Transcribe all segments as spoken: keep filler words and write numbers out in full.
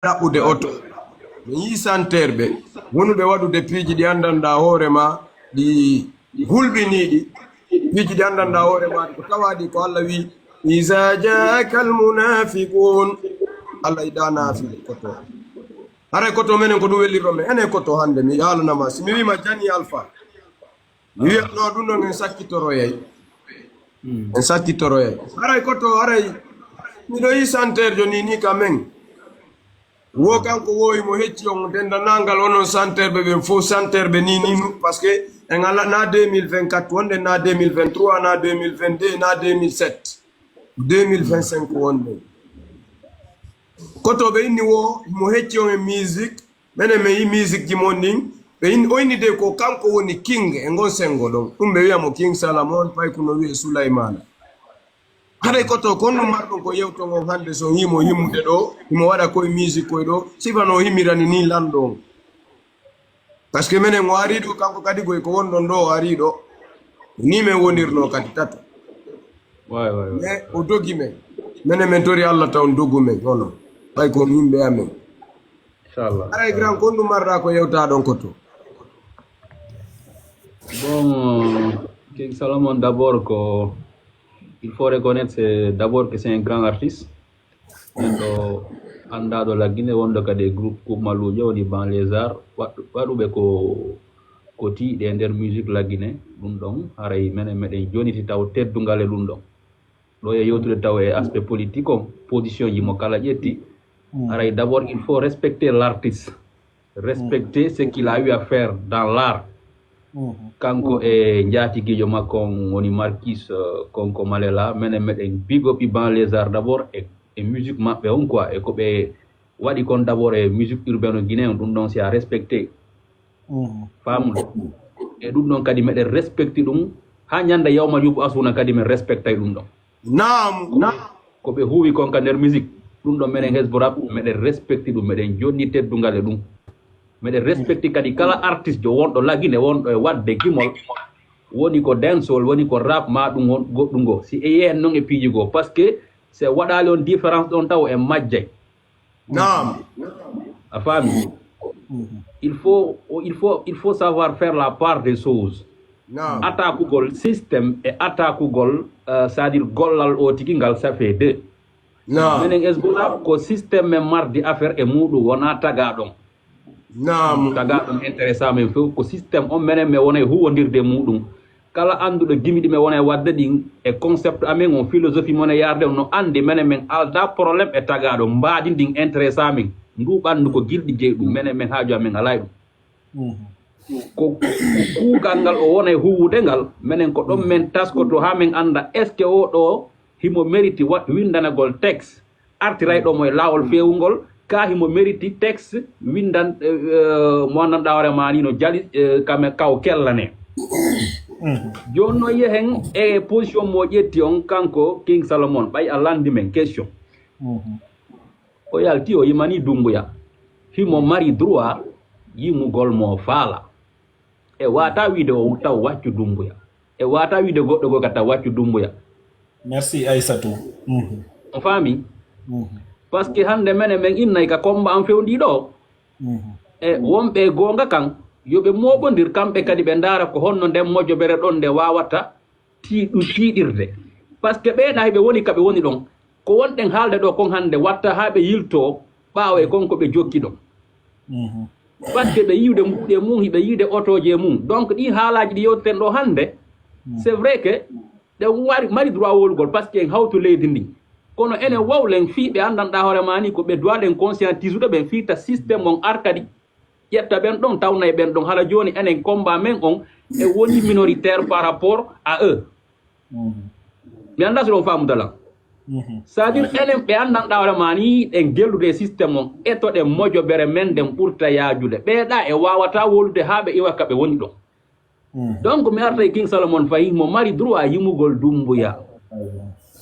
ɗaɓɓude oto. Mi yii santeerɓe wonuɓe waɗude piiji ɗi anndanɗaa hoore ma, ɗi hulɓiniiɗi. Piiji ɗi anndanɗaa hoore ma, ko tawaaɗi ko Allah wi, "Iza jaaka al munafiqun." Allah yiɗaa naafiqe koto. Haray koto menen ko ɗum wellirɗo men. Ene koto hannde, mi haalanama. Si mi wiima Jani Alfa, mi wiya no ɗum ɗon en sakkitoroyay. En sakkitoroyay. Haray koto, haray miɗo yi santeerjo ni, ni ka men. Wo kanko wowi mo hecci on dendanangal onon santeerɓe ɓen fof, santeerɓe ni, ni, nu, parce que en ala na deux mille vingt-quatre wonde, na deux mille vingt-trois, na deux mille vingt-deux, na deux mille sept, deux mille vingt-cinq wonde. Koto ɓe inni wo mo hecci on e musique, menen mi yi musique ji mon ɗin, ɓe inni, o inni de ko kanko woni king e ngon sengo ɗon. Ɗum ɓe wiya mo King Salomon, pay ko no wiye Sulaymana. Haray koto kon ɗum marɗon ko yewto ngon hannde, so himo himude ɗo, himo waɗa koye musique koye ɗo, sifa no himirani ni lanɗo on. Parce que menen o ari ɗo, kanko kadi koye ko wonɗon ɗo o ari ɗo. Ni men wonirno kadi tato. Way, way, way. Mais o dogi men. Menen men tori Allah taw dogu men, hono. Ɓay ko yimɓe amen. Inchallah. Haray grand, kon ɗum marɗa ko yewta ɗon koto. Bon, King Salomon, d'abord, ko, il faut reconnaître, c'est d'abord que c'est un grand artiste. Neɗɗo anndaɗo Laguine, wonɗo kadi e groupe Kuuɓ Malluujo, woni Banlieusard, waɗ-, waɗuɓe ko, ko tiiɗe e nder musique Laguine. Ɗum ɗon, haray menen meɗen joniti taw teddungal e ɗum ɗon. Ɗo e yewtude taw e aspect politique o, position ji mo kala ƴetti. Haray d'abord, il faut respecter l'artiste. Respecter ce qu'il a eu à faire dans l'art. Kanko e njaatigiijo makko on woni Marcus, euh, Konko Malela, menen meɗen big up i Banlieusard d'abord e, e musique maɓɓe on quoi, e ko ɓe waɗi kon d'abord e musique urbaine o Guinée on, ɗum ɗon c'est à respecter. Faamude. E ɗum ɗon kadi meɗen respecti ɗum, haa ñande yawmal yubu asuna kadi men respectay ɗum ɗon. Naam, naam. Ko ɓe huuwi kon ka nder musique, ɗum ɗon menen Hezbo Rap, meɗen respecti ɗum, meɗen jonni teddungal e ɗum. Meɗen respecti kadi kala artiste jo wonɗo Laguine, wonɗo e waɗde gimol, woni ko dancehall, woni ko rap, ma ɗum won goɗɗum ngo. Si e yehen non e piiji goo, parce que si waɗaali on différence ɗon taw en majjay. Naam. A faami? Il faut, il faut, il faut savoir faire la part des choses. Naam. Attaquegol système e attaquegol, euh, c'est-à-dire gollal o tigi ngal, ça fait deux. Naam. Menen Hezbollah ko système men mardi affaire e muɗum, wona taga ɗon. Naam. Taga ɗon intéressant men few, ko système on menen men wona e huwondirde muɗum. Kala annduɗo gimi ɗi men wona e waɗde ɗin e concept amen on, philosophie mon e yarde on, no anndi menen men alda problème e tagaɗo, mbaadi ndin intéressant men. Ndu ɓanndu ko gilɗi jeyi ɗum, menen men haaju amen alaa e ɗum. Ko, ko kuugal ngal o wona e huwude ngal, menen ko ɗon men taskoto haa men annda est-ce que o ɗo himo mérite wa-, winndanagol texte, artirayɗo mo e laawol feewungol, ka himo mérite texte winndan, eh, eh, mo anndanɗaa hoore maa ni no jali, eh, kame kaw kellane. Jooni no yehen e position mo ƴetti on kanko King Salomon, ɓay a lanndi men question. O yalti o yimani Dumbuya. Himo mari droit yimugol mo faala. E wata wiide o taw waccu Dumbuya. E wata wiide goɗɗo goo ka taw waccu Dumbuya. Merci, Aissatou. Mhm. On faami? Mhm. Parce que hannde menen men innay ka komba an fewndi ɗo. Mhm. E wonɓe e goonga kan, yo ɓe mooɓondir kamɓe kadi, ɓe ndaara ko honno nden mojobere ɗon nde waawata tiiɗu-, tiiɗirde. Parce que ɓee ɗa, ɓe woni ka ɓe woni ɗon. Ko wonɗen haalde ɗo kon hannde watta haa ɓe yiltoo ɓaawo e kon ko ɓe jokki ɗon. Mhm. Parce que ɓe yiwde mbuuɗi e mum, hiɓe yiide otooji e mum. Donc, ɗii haalaaji ɗi yewteten ɗo hannde, mhm, c'est vrai que ɗe wari, mari droit wowlugol, parce que en hawtu leydi ndin. Kono enen wowlen fii ɓe anndanɗaa hoore maa ni ko ɓe doit ɗen conscientiser ɓen fii ta système on ar kadi ƴetta ɓen ɗon, tawna e ɓen ɗon. Hala jooni enen combat men on e woni minoritaire par rapport à eux. Mhm. Mi anndaa so ɗon faamuda lan. Mhm. C'est-à-dire enen ɓe anndanɗaa hoore maa ni ɗen gellude e système on, etoɗen mojobere men nden ɓurta yaajude. Ɓee ɗa e waawata wowlude haa ɓe iwa ka ɓe woni ɗon. Mhm. Donc, mi artay King Salomon fayi, mo mari droit yimugol Dumbuya.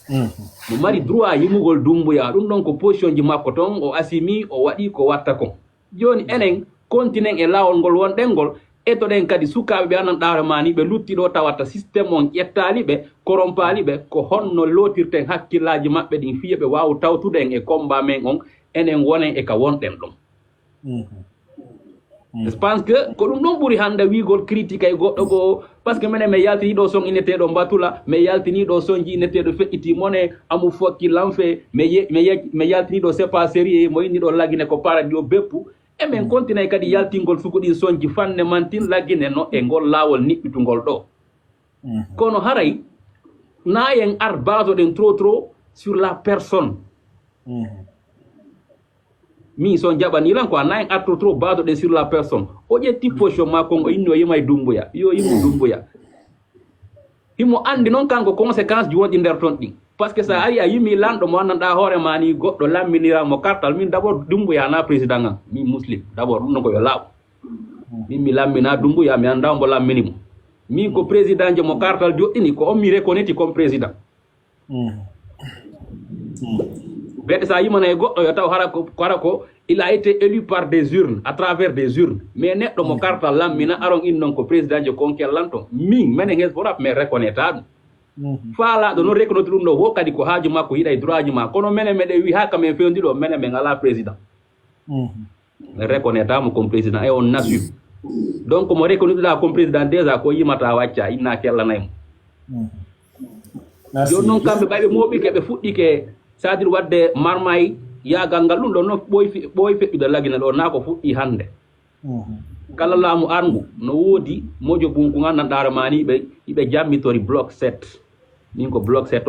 Mhm. Mo mari droit yimugol Dumbuya. Ɗum ɗon ko position ji makko ton, o asimi, o waɗi ko watta kon. Jooni enen, kontinen e laawol ngol wonɗen ngol, etoɗen kadi sukaaɓe ɓe anndanɗaa hoore maa ni, ɓe lutti ɗo tawata système on ƴettaali ɓe, korompaali ɓe, ko honno lootirten hakkillaaji maɓɓe ɗin fii yo ɓe waawu tawtude en e combat men on, enen wonen e ka wonɗen ɗon. Mhm. Mhm. Je pense que ko ɗum ɗon ɓuri hannde wiigol critique e goɗɗo goo, parce que minen mi yaltini ɗo son inneteeɗo Batula, mi yaltini ɗo sonji inneteeɗo feƴƴiti mone, amu fokki lanfe, mi ye- mi ye- mi yaltini ɗo c'est pas sérieux, mo inni ɗo lagine ko paradis o beppu. E min kontinay kadi yaltingol sugu ɗin sonji fanne mantin lagine no e ngol laawol niɓɓitungol ɗo. Mhm. Kono haray na en ar basoɗen trop trop sur la personne. Mhm. Min son jaɓani lan quoi, na en arto trop basoɗen sur la personne. O ƴetti position makko on, o inni o yima e Dumbuya, yo yimu Dumbuya. Himo andi noon kanko conséquence ji wonɗi nder ton ɗin. Parce que sa ari a yimi lanɗo mo anndanɗa hoore ma ni, goɗɗo lamminira mo kartal, min d'abord Dumbuya na président an, min muslim, d'abord ɗum no ko yo laaw. Min mi lammina Dumbuya, mi annda mbo lammini mo. Min ko président je mo kartal joɗɗini, ko on mi reconnaîti comme président. Mhm. Mhm. Bete sa yimana e goɗɗo yo taw hara ko, hara ko il a été élu par des urnes, à travers des urnes. Mais neɗɗo mo kartal lammina aron in non ko président je kon kellanto. Min menen Hezbollah mi reconnaîta ɗum. Mhm. Faalaɗo noon reconnaître ɗum ɗo wo kadi ko haaju makko, yiɗa e droit ji ma. Kono menen meɗen wi ha ka men fewndi ɗo, menen men ala président. Mhm. Reconnaître mo comme président et on assume. Donc mo reconnaître ɗa comme président déjà ko yimata wacca inna kellanay mo. Mhm. Merci. Jooni noon kamɓe ɓay ɓe mooɓike, ɓe fuɗɗike, c'est-à-dire wadde marmay yaagal ngal ɗum ɗo no ɓooy fe- ɓooy feƴƴude lagine ɗo na ko fuɗɗi hannde. Mhm. Kala laamu arngu no woodi mojo bunku nganndanɗaare ma ni ɓe iɓe jammitori bloc sept. Min ko bloc sept